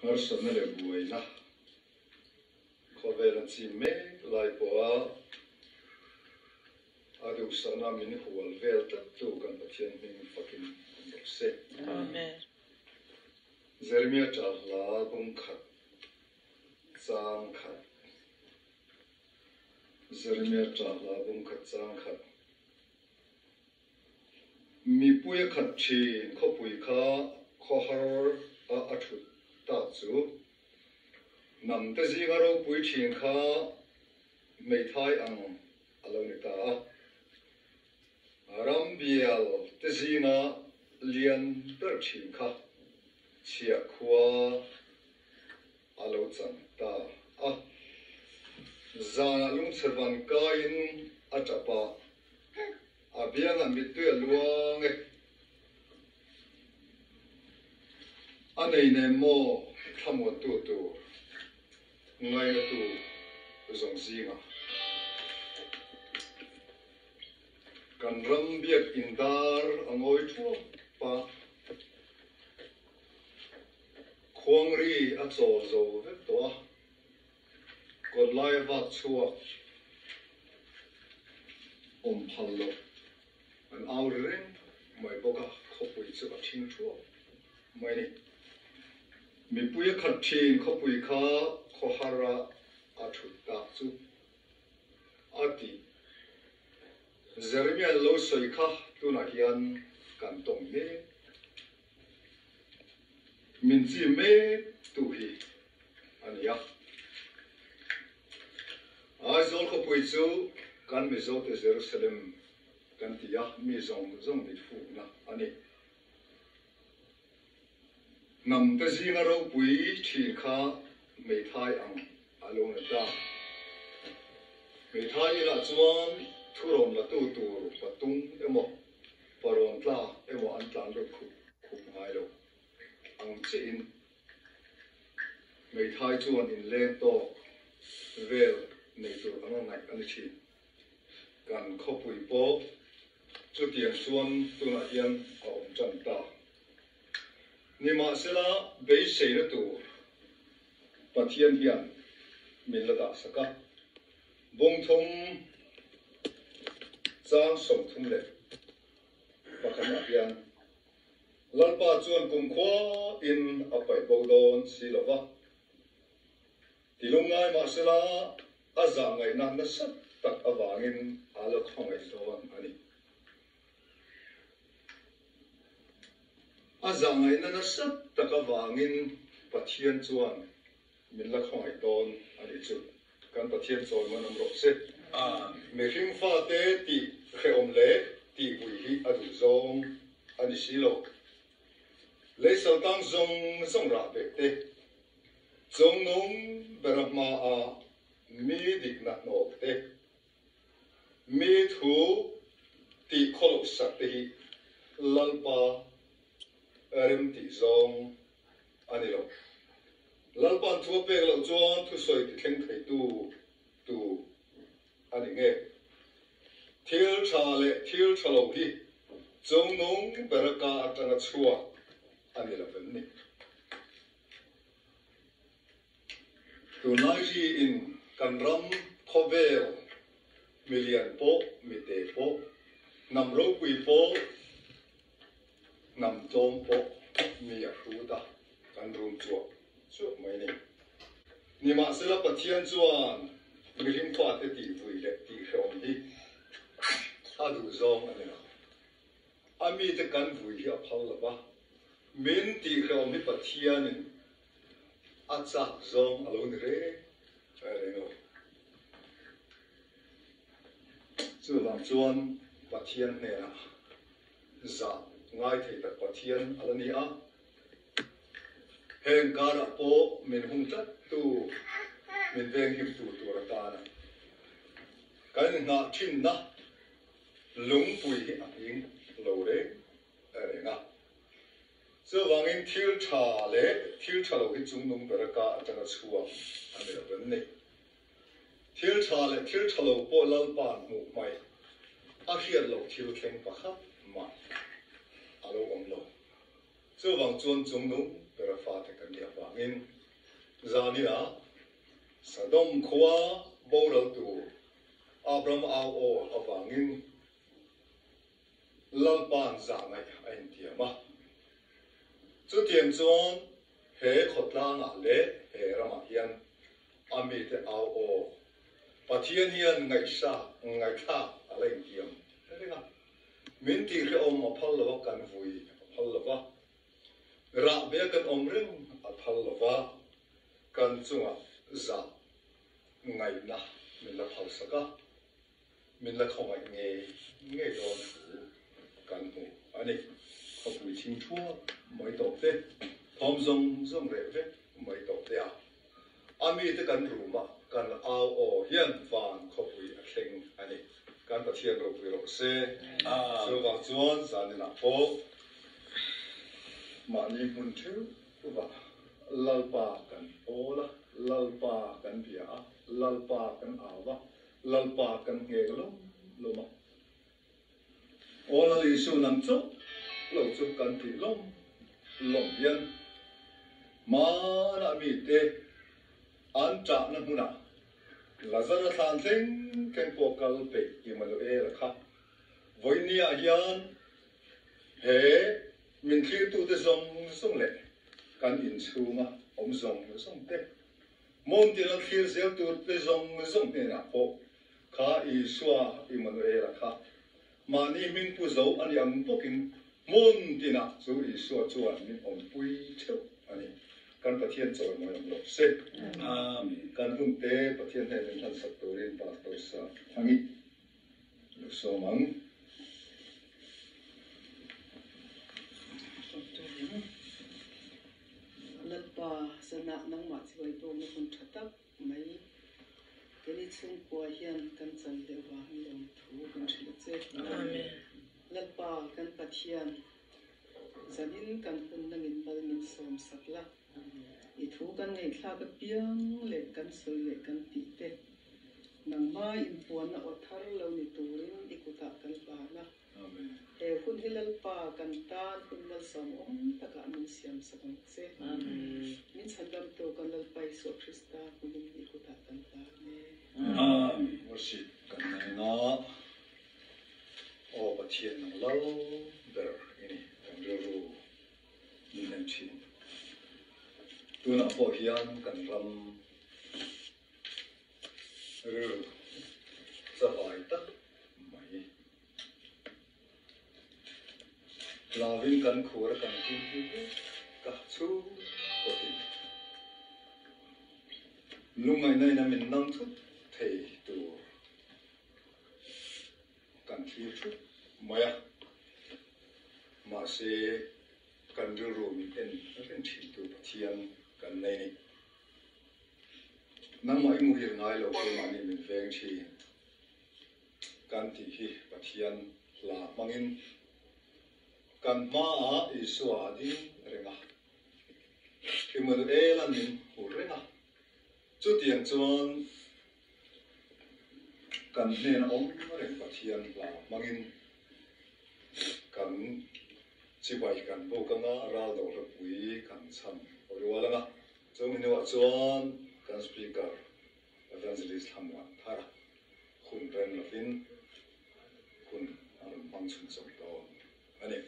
Harsatna leh buaina khawvel an chim mek lai pawha a duhsakna min hual vel tlattu kan Pathian hming fakin awm rawh se. Amen. Jeremia ṭah hla bung khat chang khat Jeremia ṭah hla bung khat chang khat Mipui a khat ṭhin khawpui kha khawhar a a ṭhut tak chu. Hnamte zinga ropui ṭhin kha hmeithai ang a lo ni ta a. Ram bial te zinga lian ber ṭhin kha chhiah khua a lo chan ta a. Zanah lungchhe van kaiin a ṭap a. A biangah mittui a luang e. A nei nem maw thlamuantu tur ngainatu zawng zingah. Kan ram biak indar a ngawi thuap a. Khuangri a chawl zo vek tawh a. Kawt laia vak chhuak awm phal loh an au ri reng mai bawk a, khawpui chu a thing thuak mai a ni. Mipui a khat thin khawpui kha khawhar a a thut tak chu a ti. Jeremiah lo sawi kha tunah hian kan tawng mek. Min chim mek tu hi a ni a. Aizawl khawpui chu kan Mizote Jerusalem kan ti a, mi zawng zawng mitfukna a ni. Hnamte zinga ropui thin kha hmeithai ang a lo ni ta. Hmeithai inah chuan thurawn latu tur patung emaw parawn tla emaw an tlan lut khup khup ngai lo ang chiahin Hmeithai chuan inleng tawk vel nei tur anga ngaih a ni thin. Kan khawpui pawh chutiang chuan tunah hian a awm tan ta. Nimahsela beiseina tur Pathian hian min la dah sak a, bawngthum chang 31ah hian Lalpa chuan kumkhua in a paih bo dawn si lo va, ti lungngai mahsela a zah ngaihna nasa tak avangin a la khawngaih dawn a ni. A zah ngaihna nasa tak avangin Pathian chuan min la khawngaih dawn a nih chu. Kan Pathian chawi man awm rawh se. Mihring fate tih hrehawm leh tih vui hi a duh zawng a ni si lo. Lei saltang zawng zawng rah beh te, chungnung bera hmaa mi dikna hnawk te, mi thu tih khawloh sak te hi Lalpa rem tih zawng a ni lo. Lalpa'n thu a pek loh chuan thusawi ti thleng theitu tu a ni nge? Thil tha leh thil tha lo hi chungnung bera ka atanga chhuak a ni lo vem ni? Tunlai riin kan ram khawvel milian pawh mite pawh hnam ropui pawh Hnam tlawm pawh mi a hrut a, kan rum chuah chuah mai ni. Nimahsela Pathian chuan mihring fate tih vui leh tih hrehawm hi a duh zawng a ni lo. A mite kan vui hi a phal lo va, min tih hrehawm hi Pathianin a chak zawng a lo ni reng reng lo. Chuvang chuan Pathian hnenah Zah ngai thei tak Pathian a la ni a, heng karah pawh min hung tlat tu, min venghim tu tur atana kan inngah thinna lungpui hi a nghing lo reng reng a. Chuvangin thil tha leh thil tha lo hi chungnung ber a ka atanga chhuak a ni lo em ni? Thil tha leh thil tha lo pawh Lalpa'n hmuh hmaih a hriat loh thil thleng pakhat mah a lo awm lo. Chuvang chuan chungnung ber a fate kan nih avangin. Zaninah Sodom khua boral tur Abraham au aw avangin Lalpa'n zahngaih a intiam a. Chutiang chuan he khawtlangah leh he ramah hian a mite au aw Pathian hian ngaihsa ngaihthlak a la intiam reng a. Min tihhrehawm a phal lo a, kan vui a phal lo va, rahbeh a kan awm reng a phal lo va, kan chungah zah ngaihna min la phalsak a. Min la khawngaih ngei ngei dawn thu kan hmu a ni. Khawpui thing thuak mai tawh te, thawm zawng zawng reh vek mai tawh te a. A mite kan room ah kan au aw hian van khawpui a thleng a ni. Kan Pathian ropui rawh se. Chuvang chuan zaninah pawh mahni hmun theuhvah Lalpa kan awl a, Lalpa kan bia a, Lalpa kan au a, Lalpa kan ngheng lawm lawm a. Aw Lal Isu nang chauh lo chu kan tih lawm lawm hian hmanah mite an ṭahna hmunah Lazara thlan thleng thleng pawh kal peih Immanuela kha vawinia hian he min thlirtute zawng zawng leh kan inchhunga awm zawng zawng te Hmun tina thlir zel tur te zawng zawng hnenah pawh kha Isua Immanuela kha mahni hming pu zo a ni ang bawkin hmun tinah chu Isua chuan min awmpui theuh a ni. Kan Pathian chawimawi awm rawh se. Amen. Kan hun te Pathian hnen min hlansak turin Pastor Sa Thangi lo sawm ang. Lalpa, zanah nangmah chibai bawkna hun tha tak mai keini chhungkua hian kan chan leh vangin lawmthu kan hrilh a che. Lalpa, kan Pathian, zanin kan hun nangin mal min sawm sak la, i thu kan ngaihthlak apiang leh kan sawi leh kan tih te, nangma inpuanna aw thar lo ni turin i kutah kan hlan a. He hun hi Lalpa kan tan hun malsawm awm takah min siam sak ang che. Min chhandamtu kan Lalpa Isua Krista hmingin i kutah kan hlan e. Amen. Worship kan nei nga. Aw Pathian nang lal ber i ni kan rilru min en thin. Tunah pawh hian kan ram Rilru chavai tak mai. Hlauin kan khur a kan kim hi vek ka chhung pawhin lungngaihna in a min nang thut thei tur kan thlir thut mai a. Mahse kan rilru min en reng thintu Pathian kan nei ni. Nangmah i muhil ngai lo keimahni min veng thin kan tih hi Pathian hla hmangin kan hmaah Isua a ding reng a, Immanuela min hmu reng a, chutiang chuan kan hnena awm reng Pathian hla hmangin kan chibai kan buk anga ral dohlapui kan chhan rual anga. Chumi hnuah chuan kan Speaker Evangelist Thlamuan Thara hun rem lovin hun a rawn hmang chhunchawm dawn a ni.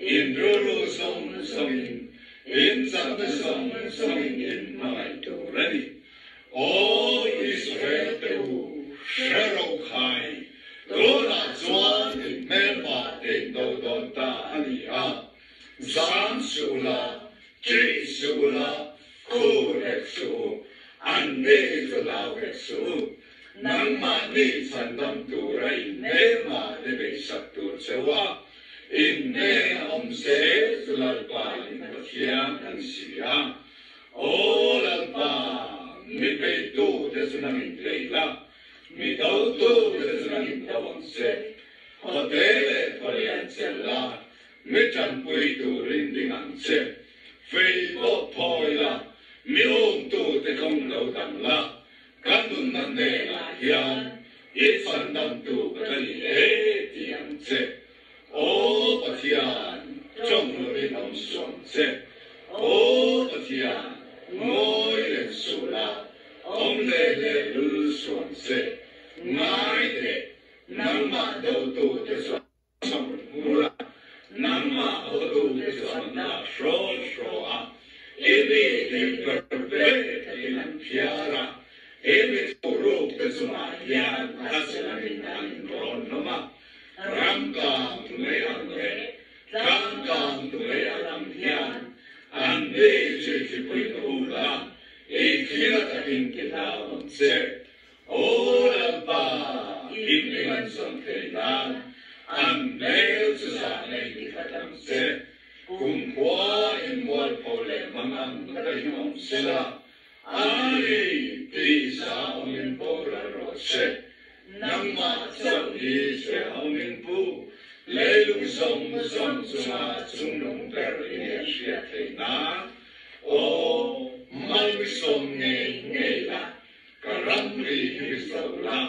In rilru zawng zawngin, in chakna zawng zawngin in hmangaih tur a ni. Aw Israel te u, hre ro khai, tunah chuan in hmelma te in do dawn ta a ni a, zam suh ula, ṭih suh ula, khur hek suh u, an ni chu hlau hek suh u, nangmahni chhandam tura in hmelma te beisak tur cheu a, in hnena awm zel chu Lalpa in Pathian a ni si a. Aw Lalpa, mi beitute chu nangin bei la, mi dotute chu nangin do ang che. Khawte leh khawlian chelh la, mi tanpui turin ding ang che. Fei pawh phawi la, mi umtute kawng lo dang la, ka nunna hnenah hian i chhandamtu ka ni e ti ang che. Aw Pathian, tawng lovin awm suh ang che. Aw Pathian, ngawi reng suh la, awm hle hle lul suh ang che. Ngai teh, nangmah dotute chu an chhawm hmur a, nangmah hawtute chu an dak hraw hraw a, i mi dik ber ber in an phiar a, i mi thuhrukte chungah hian a chilamin an inrawn hlawm a. Ram kang tu mai ang leh tlang kang tu mai ang ang hian an ni chu i thipui ka uk a, i thil a takin ti hlau ang che. Aw Lalpa, i hming an zawm thei nan an hmel chu zah nei ti khat ang che. Kumkhua in mualpho leh mang ang ka inawm sela, Ani tih za awmin boral rawh se. Nangmah chauh hi hrehawmin pu, leilung zawng zawng chunga chungnung ber i nih a hriat theih nan, aw, malsawm ngei ngei la, ka ramri hi mi zo la,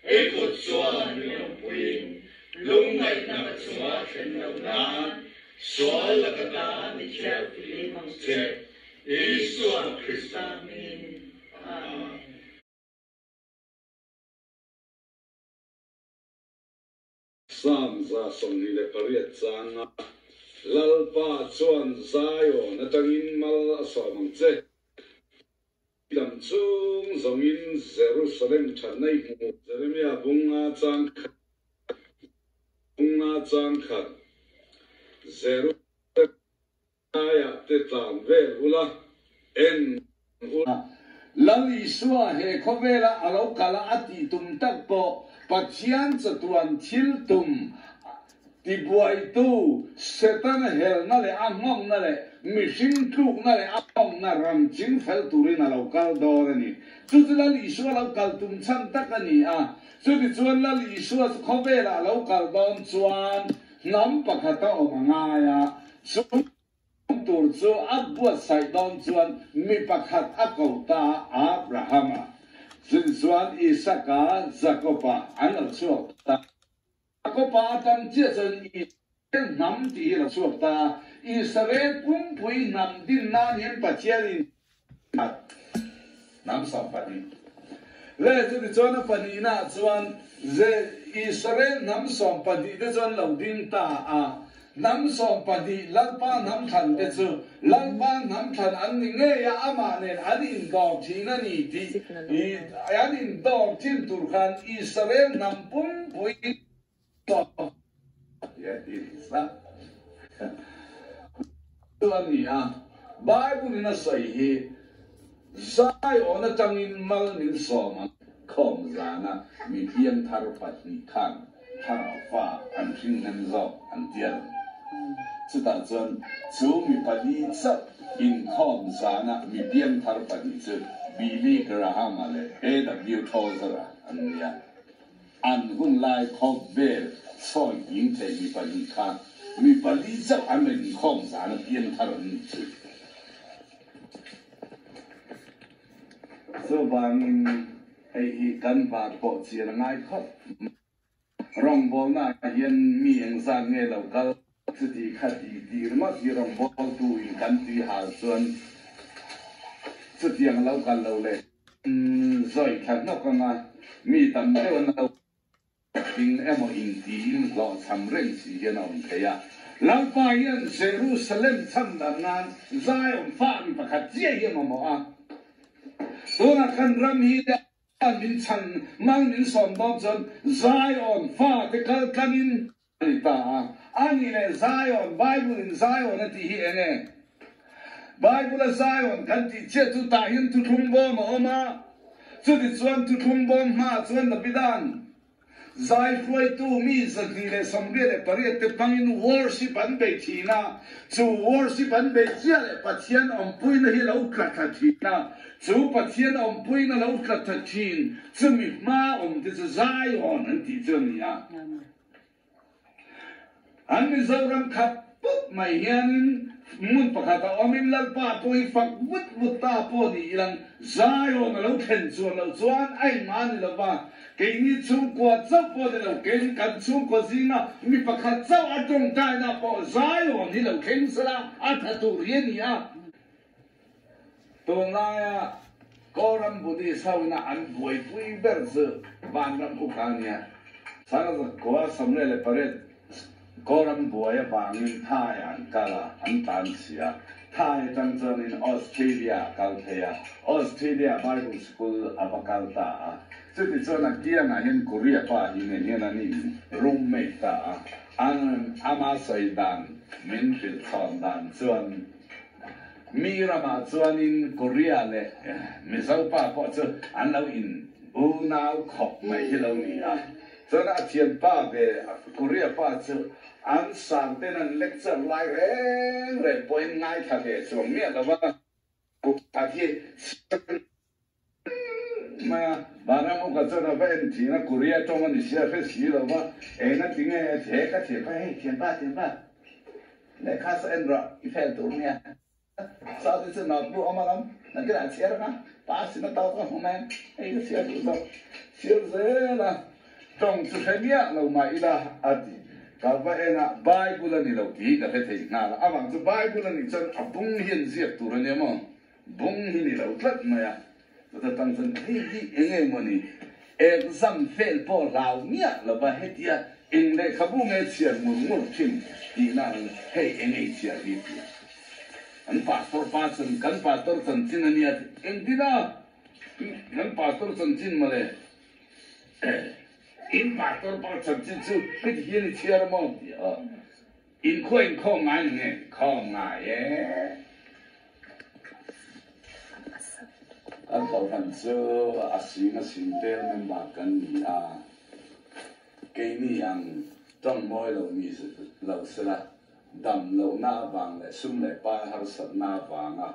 i kut chuan mi awmpuiin lungngaihna ka chunga thlen loh nan sual laka ta mi thianghlim ang che. Isua Krista hmingin, Amen. Psalm 128 changa Lalpa chuan Zion atangin mal a sawm ang che. Dam chung zawngin Jerusalem thatna i hmu. Jeremia bunga chang khat bunga chang khat Jerusalem Laiah te tlan vel ula, en ula. Lal Isua he khawvela a lo kal a a tih tum tak pawh Pathian chatuan thil tum tibuaitu Setana helna leh a nghawngna leh mihring tlukna leh a nghawngna ram ching fel turin a lo kal dawn a ni. Chu chu Lal Isua lo kal tum chhan tak a ni a. Chutichuan Lal Isua chu khawvelah a lo kal dawn chuan Hnam pakhat a awm a ngai a, chung tur chu a buatsaih dawn chuan mi pakhat a ko ta a, Abrahama. Chun chuan Isaka, Jakoba an lo chhuak ta. Jakoba atang chiah chuan Israel hnam tih hi a lo chhuak ta a, Israel pumpui hnam din nan hian Pathianin Hnam 12 Le chutichuan a pahnihnaah chuan Israel hnam 12 te chuan lo ding ta a. Hnam 12 Lalpa hnam thlan te chu Lalpa hnam thlan an ni ngei a, amah nen an indawr thin a ni tih an indawr thin tur khan Israel hnam pumpui Chu a ni a, Bible in a sawi hi Zion atangin mal min sawm ang. Khawm zana mi piangthar pahnih khan thlarau fa an hring hnem zawk an ti a lo. Chutah chuan chu mi pali chauh inkhawm zana mi piangthar pahnih chu Billy Graham-a leh A.W. Tozer-a an ni a. An hun lai khawp vel sawi nghing thei mi pahnih kha mi pali chauh an rawn inkhawm zan a piang thar an nih chu. Chuvangin hei hi kan var pawh chian a ngai khawp mai. Rawngbawlna ah hian mi engzat nge lo kal chuti kha ti tir ngawt hi rawngbawltu in kan tui hal chuan chutiang lo kal lo leh Zawi thla hnawk anga mi tam deuh an lo ding emaw intiin hlawhchham reng si hian a awm thei a. Lalpa hian Jerusalem chhan dan nan Zion fa mi pakhat chiah hi a mamawh a. Tunah kan ram hi min chhan mal min sawm dawn chuan Zion fate kal tlangin a ni ta a. A nih leh Zion, Bible in Zion a tih hi eng nge? Bible a Zion kan tih chiah chu tah hian thuthlung bawm a awm a. Chutichuan thuthlung bawm hmaah chuan Davida'n Zai hruaitu mi 228 te hmangin worship an bei thin a, chu worship an bei chiah leh Pathian awmpuina hi lo tla thla thin a, chu Pathian awmpuina lo tla thla thin chumi hma awm te chu Zion an tih chu a ni a. An Mizoram khat pup mai hianin hmun pakhat a awmin Lalpa pawh hi fak vut vut ta pawh ni ilang Zion a lo thlen chuan loh chuan a inmah ni lova, keini chhungkua chauh pawh ni lo, keini kan chhungkua zinga mi pakhat chauh a tawngtaina pawh Zion hi lo thleng sela a tha tur hi a ni a. Tunlaia Kawlram Buddhist ho ina an buaipui ber chu Vanram Upa a nia. Sangzakua 28 Kawlram buai avangin Thai an kal a, an tlan si a. Thai atang chuanin Australia a kal phei a, Australia Bible School a va kal ta a. Chuti chuan a kiangah hian Korea pa hi nen hian an in roommate ta a. An ama sawi dan min hrilh chhawn dan chuan Mi ramah chuanin Korea leh Mizo pa pawh chu an lo in unau khawp mai hi lo ni a. Chuan a thianpa ve Korea pa chu an sang ten an lecture lai reng reng pawhin ngaithla ve chuang miah lo va, kut hi mai a. Vanram uka chuan a va en thin a, Korea tawng a ni sia hre si lo va, eng a ti nge he ka thianpa hei thianpa thianpa lehkha saw en rawh i fel tur nia saw te chu note bu awm alawm nakinah a chhiar ang a pass in a tawk a hmu mai ang hei ka chhiar duh zawk chhiar zel a tawng chu hre miah lo mah ila a ti ka va en a Bible a ni lo tih hi ka hre thei nghal a avang chu Bible a nih chuan a bung hi an ziak tur a nia maw. Bung hi ni lo tlat mai a, chuta tang chuan hei hi eng nge maw ni, exam fail pawh hlau miah lova hetia eng lehkhabu nge chhiar ngur ngur thin tihna ang hei eng nge i chhiar hi tia an pastor pa chuan kan pastor chanchin a nia engtin a kan pastor chanchin mawle in pastor pa chanchin chu heti hian i chhiar maw tia Inkhua inkhawm ngai na nge? Khawm ngai e. Kan kohhran chu a sing a sing tel member kan ni a, keini ang tawng mawi lo ni lo sela, dam lohna avang leh sum leh pai harsatna avanga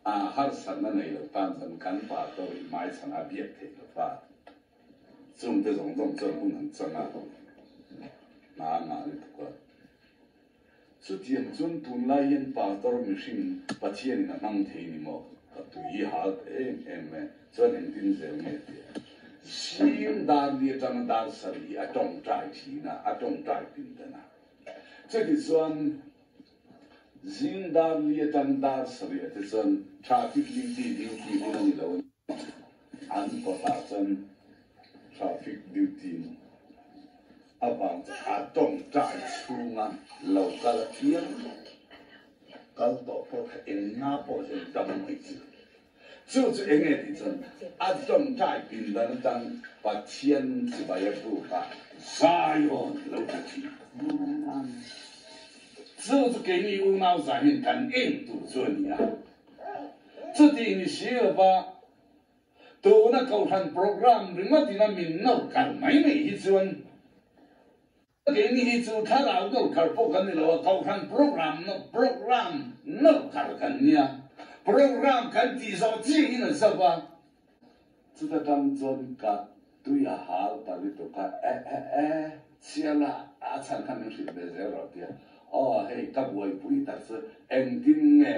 harsatna nei lo tan chuan kan pastor hi hmaichhan a biak theih lo va. Chungte zawng zawng chuan hun an chang a, hna a ngah lutuk a. Chutiang chuan tunlai hian pastor mihring Pathianin a hmang thei ni maw? Ka tui hal ta em em mai. Chuan engtin zel nge tia? Zing dar li atanga dar sarih hi a tawngtai thin a, a tawngtai pin dan a. Chutichuan zing dar li atang dar sarih ah te chuan traffic duty duty hun a ni lo a ni. An kawtah chuan traffic duty avang chu a tawngtai chhunga lo kal a piang kal tawh pawh kha eng nga pawh hian dam mai chu. Chu chu eng nge tih chuan a tawngtai pindan atang Pathian chibai a buk a Zion lo tla thin. Chu chu keini unau zah hian kan eng tur chu a ni a. Chuti ni si lova tuna Kohhran programme ringawt ina min nawr kar mai mai hi chuan keini hi chu thlarau nawr kar pawh kan ni lo a, Kohhran programme programme nawr kar kan nia, programme kan tih zawh chiah in a zo va, chuta tang chuan ka tui a hal ta lutuk a, e e e chhiala a chhan kha min hrilh ve zel rawh tia, aw hei ka buaipui tak chu engtin nge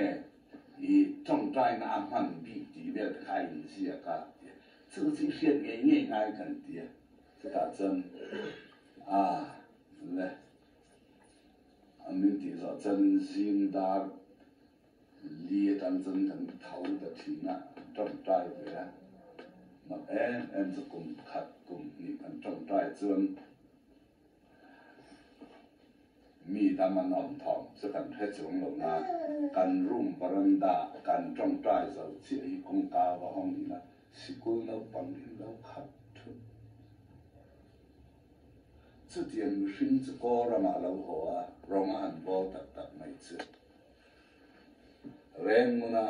I tawngtaina a hman bik tih vel te kha a inziak a tia. Chu chu i hriat ngei ngei ngai kan tia. Chutah chuan a le a min tih zawh chuan zing dar li atang chuan kan tho ta thin a, tawngtai ve a. Mak em em chu kum khat kum hnih kan tawngtai chuan. Mi dam an awm thawm chu kan hre chuang lo na, kan room veranda kan tawngtai zo chiah hi kawngka va hawng ila sikul naupang in lo khat thut. Chutiang mihring chu Kawlramah lo haw a, rawng a han bawl tak tak mai chu. Rengmuna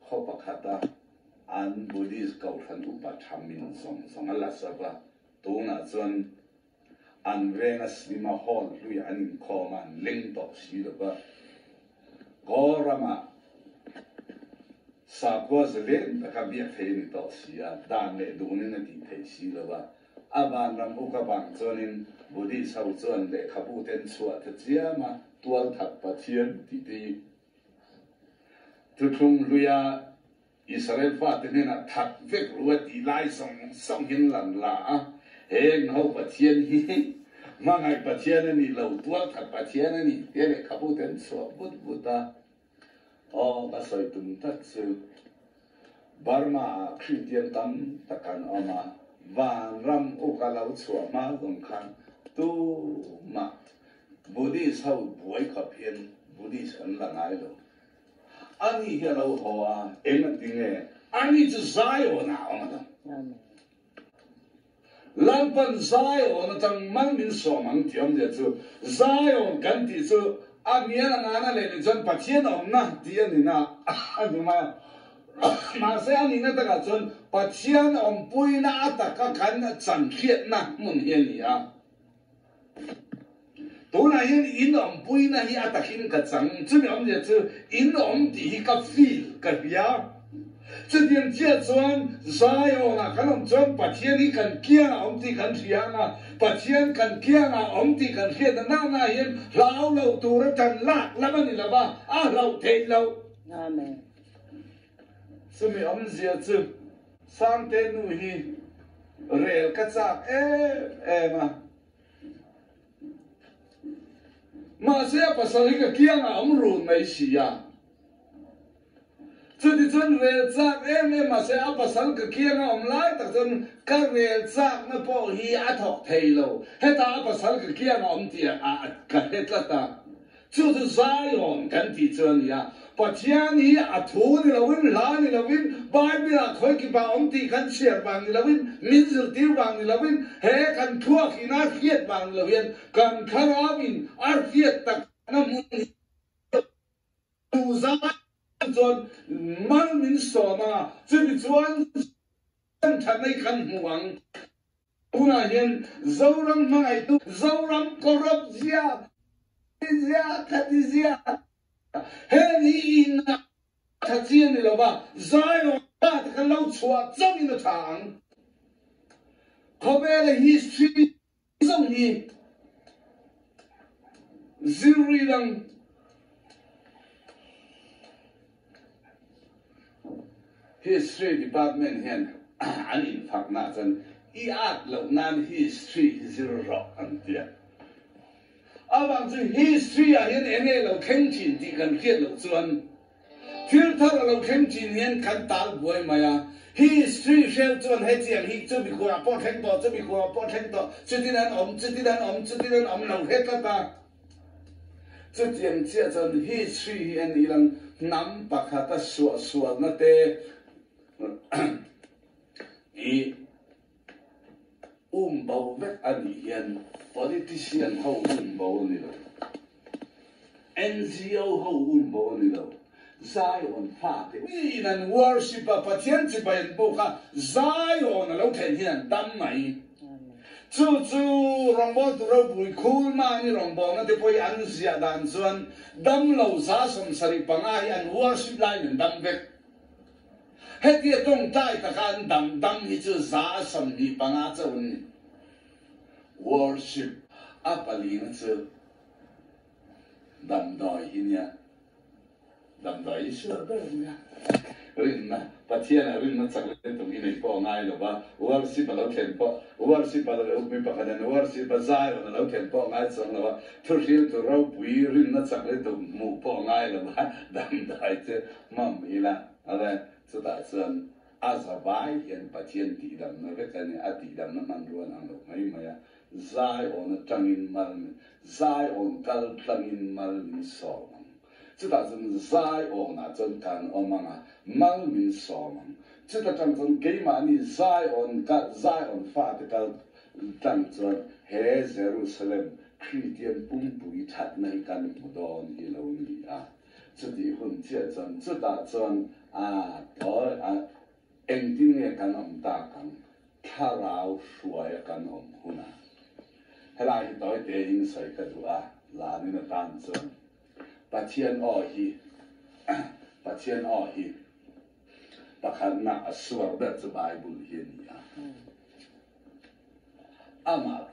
khaw pakhata an Buddhist kohhran upa tha min zawng zawng a la sava, tunah chuan An venga cinema hall hlui an inkhawm a, an leng tawh si lo va. Kaw ramah sakhua zalen taka biak thei a ni tawh si a, dan leh dunin a tih theih si lo va. A vanram uk avang chuanin Buddhist ho chuan lehkhabu te an chhuah ta chiam a, tualthat Pathian tih te hi thuthlung hluia Israel fate hnenah that vek ru a tih lai zawng zawng hian lan la a, heng ho Pathian hi hmangaih Pathian a nih lo, tualthat Pathian a nih tia lehkhabu te an chhuah vut vut a. Aw, ka sawi tum tak chu Burma ah Kristian tam tak an awm a, vanram uk a lo chhuah hma zawng khan tumah Buddhist ho buai khawp hian Buddhist an la ngai lo. Ani hi a lo haw a, eng a ti nge? Ani chu Zion ah a awm a dang. Lalpan Zion atang mal min sawm ang tih awmzia chu, Zion kan tih chu a mial a ngana leh leh chuan Pathian awmna tih a ni na a ni mai a. Mahse a nihna takah chuan Pathian awmpuina a taka kan chanhriatna hmun hi a ni a. Tunah hian in awmpuina hi a takin ka chang, chumi awmzia chu in awm tih hi ka feel, ka hria. Chutiang chiah chuan Zion-ah kan awm chuan Pathian hi kan kiangah awm tih kan hria ang a, Pathian kan kiangah awm tih kan hriatna nana hian hlau lo tura tan lak lam a ni lo va, a hlauh theih loh. Amen. Chumi awmzia chu Sangte nu hi rel ka chak em em a. Mahse a pasal hi ka kiangah awm run mai si a. Chutichuan rel chak em em mahse a pasal ka kianga awm lai tak chuan ka rel chakna pawh hi a thawk thei lo. Hetah a pasal ka kiangah awm tih a ka hre tlat a. Chu chu Zion kan tih chu a ni a. Pathian hi a thu ni loin, hla ni loin, Bible-ah khawikipah awm tih kan chhiar vang ni loin, min zirtir vang ni loin, he kan thluak in a hriat vang ni lo hian kan thlarau in a hriat takna hmun hi chu Zion chuan mal min sawm ang a, chumi chuan Zion thatna hi kan hmu ang. Tunah hian Zoram hmangaihtu, Zoram corrupt zia, zia, khati zia, heng hi in a tha chi a ni lo va, Zion pa te kha lo chhuah chauhin a tha ang. Khawvela history zawng hi zirri dang History department hian an infakna ah chuan i at loh nan history hi zir rawh an ti a. Avang chu history ah hian eng nge lo thleng thin tih kan hriat loh chuan thil thar a lo thleng thin hian kan tal buai mai a. History hreu chuan hetiang hi chumi khurah pawh thleng tawh, chumi khurah pawh thleng tawh, chutin an awm, chutin an awm, chutin an awm lo hre tlat a. Chutiang chiah chuan history hi en ilang hnam pakhata suahsualna te hi um bo vek a nih hian politician ho um bo a ni lo, NGO ho um bo a ni lo, Zion fate miin an worship a, Pathian chibai an buk a, Zion a lo thlen hian an dam mai. Chu chu rawngbawltu ropui khul mahni rawngbawlna te pawh hi an ziah dan chuan damlo 75 hi an worship laiin an dam vek. Hetia tawngtai taka an dam dam hi chu 25 chauh an ni. Worship a palina chu damdawi hi nia. Damdawi hi sual ber a nia. Rinna, Pathianah rinna chak leh tum i nei pawh a ngai lo va, worship a lo thlen pawh, worship a lo mi pakhat an worship a zai rawn a lo thlen pawh a ngai chuang lo va, thuhriltu ropui rinna chak leh tum hmuh pawh a ngai lo va, damdawi chu hmam ila ale chutah chuan a zavai hian Pathian tihdamna vek a ni, a tihdamna hmanrua an ang lo mai mai a. Zion atangin mal min Zion kal tlangin mal min sawm ang. Chutah chuan Zion-ah chuan kan awm ang a, mal min sawm ang. Chuta tang chuan keimahni Zion kal Zion fate kal tlang chuan he Jerusalem Kristian pumpui thatna hi kan hmu dawn hi lo ni a. Chutih hun chiah chuan chutah chuan a tawi a engtin nge kan awm tak ang? Thlarau hruaia kan awm hunah. Helai hi tawi tein sawi ka duh a, zanin atan chuan Pathian aw hi Pathian aw hi pakhatna a suar ber chu Bible hi a ni a. Amah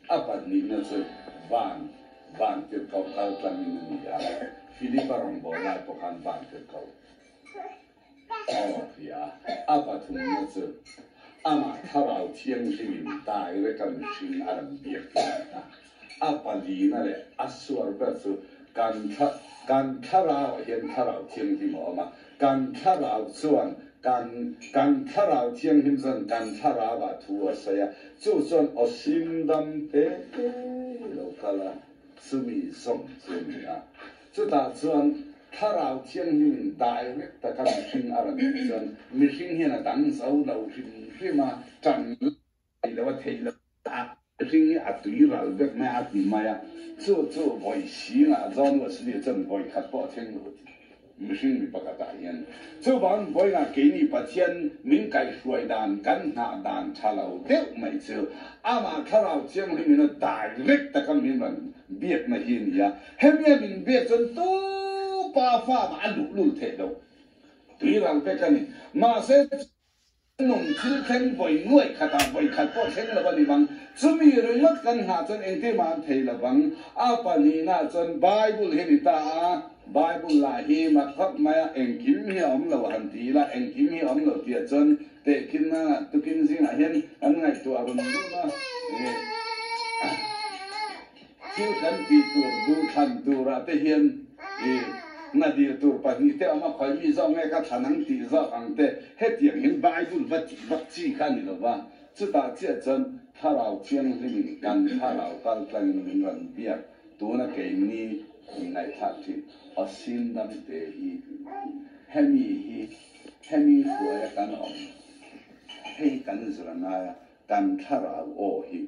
a pahnihna chu van van tirhkoh kal tlangin a ni a, Philipa rawngbâwl lai pawh khan van tirhkoh aw a hria a. A pathumna chu amah Thlarau Thianghlimin direct a mihring a rawn biak hi a ni a. A palina leh a suar ber chu kan kan thlarauah hian Thlarau Thianghlim a awm a, kan thlarau chuan kan kan Thlarau Thianghlim chuan kan thlarauah thu a sawi a, chu chuan aw sim dam te te hi lo kal a, chumi zawng chu a ni a. Chutah chuan Thlarau Thianghlimin direct taka mihring a rawn tih chuan mihring hian a dang zo lo hrim hrim a, ṭan lo a theih lo a. Mihring hi a tui ral vek mai a, a ti mai a. Chu chu vawi singah John Wesley chuan vawi khat pawh a thleng lo a ti. Mihring mi pakhatah hian chuvang vawiinah keini Pathian min kaihhruai dan kan nghah dan tha lo deuh mai chu amah Thlarau Thianghlim in a direct taka min rawn biakna hi a ni a. Hemi a min biak chuan tu pa fa mah a luhlul theih lo. Tui ral vek a ni. Mahse. Nung thil thleng vawi nuaih khatah vawi khat pawh thleng lo a ni vang. Chumi ringawt kan nghah chuan engtin mah an thei lo vang. A pahnihnaah chuan Bible hi a ni ta a, Bible lah hi mak khawp mai a, engkim hi a awm lo a han ti ila, engkim hi a awm lo tih ah chuan tehkhin nana tukin zingah hian kan ngaihtuah run run a, Thil kan tih tur, duhthlan turah te hian i hna dil tur pahnihte awm a, khawi mi zawk nge ka thlan ang tih zawk ang te, hetiang hian Bible va tih vak chi kha a ni lo va. Chutah chiah chuan Thlarau Thianghlimin kan thlarau kal tlangin min rawn biak tuna keini inngaihthlak thin aw sin dam te hi hemi hi hemi hruaia kan awm hei kan zir a ngai a, kan thlarau aw hi.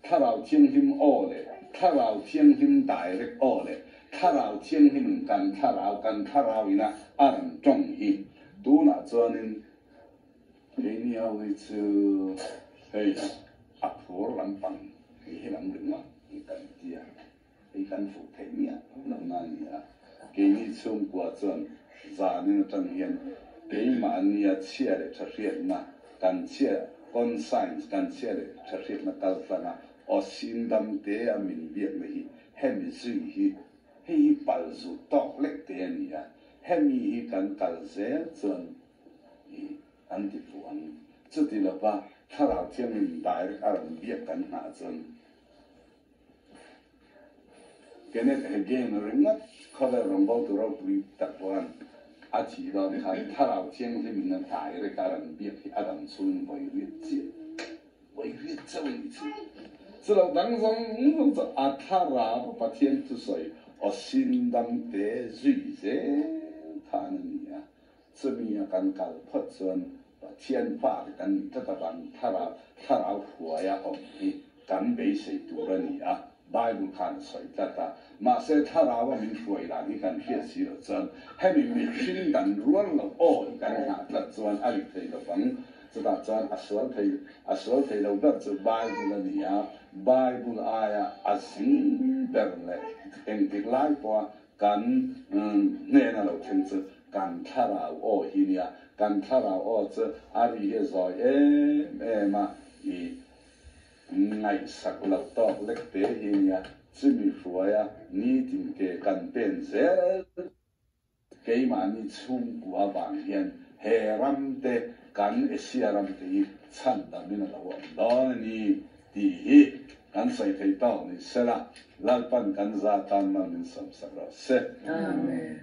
Thlarau Thianghlim aw leh Thlarau Thianghlim direct aw leh Thlarau Thianghlim in kan thlarau kan thlarau ina a rawn tawng hi tunah chuanin keini ho hi chu hei a phur lampang hei hi lam ringawt hi kan tia hei kan fuh theih miah lo na a ni a, keini chhungkua chuan zanin atang hian keimahnia chhia leh tha hriatna kan chhia conscience kan chhia leh tha hriatna kal tlanga aw sin dam te a min biakna hi hemi zui hi hei hi pal zu tawk lek te a ni a, hemi hi kan kal zel chuan i an ti fuh ang. Chuti lova Thlarau Thianghlim direct a rawn biak kan nghah chuan Kenneth Hagin ringawt khawvel rawngbawltu ropui tak pawhan a thih dawn khan Thlarau Thianghlim in a direct a rawn biak hi a dam chhungin vawi riat chiah vawi riat chauh a nih chu. Chu lo dang zawng zawng chu a thlarau Pathian thusawi aw sin dam te zui zel khan a ni a. Chumi a kan kal phawt chuan Pathian fate kan nih tlat avang thlarau thlarau hruaia awm hi kan beisei tur a ni a, Bible khan a sawi tlat a. Mahse thlarau a min hruai dan hi kan hriat si loh chuan hemi mihring dan rual loh aw hi kan nghah tlat chuan a ri thei lovang. Chutah chuan a sual thei a sual thei lo ber chu Bible a ni a, Bible aia a zing ber leh engtik lai pawha Kan hnena lo thleng chu kan thlarau aw hi nia, kan thlarau aw chu a ri hi a zawi em em a, i ngaihsak loh tawk lek te hi nia, chumi hruaia nitin ke kan pen zel keimahni chhungkua vang hian he ram te kan Asia ram te hi chhandamin a lo awm dawn a ni. Tih hi kan sawi thei tawk ni sela, Lalpan kan za tan mal min sawmsak rawh se. Amen.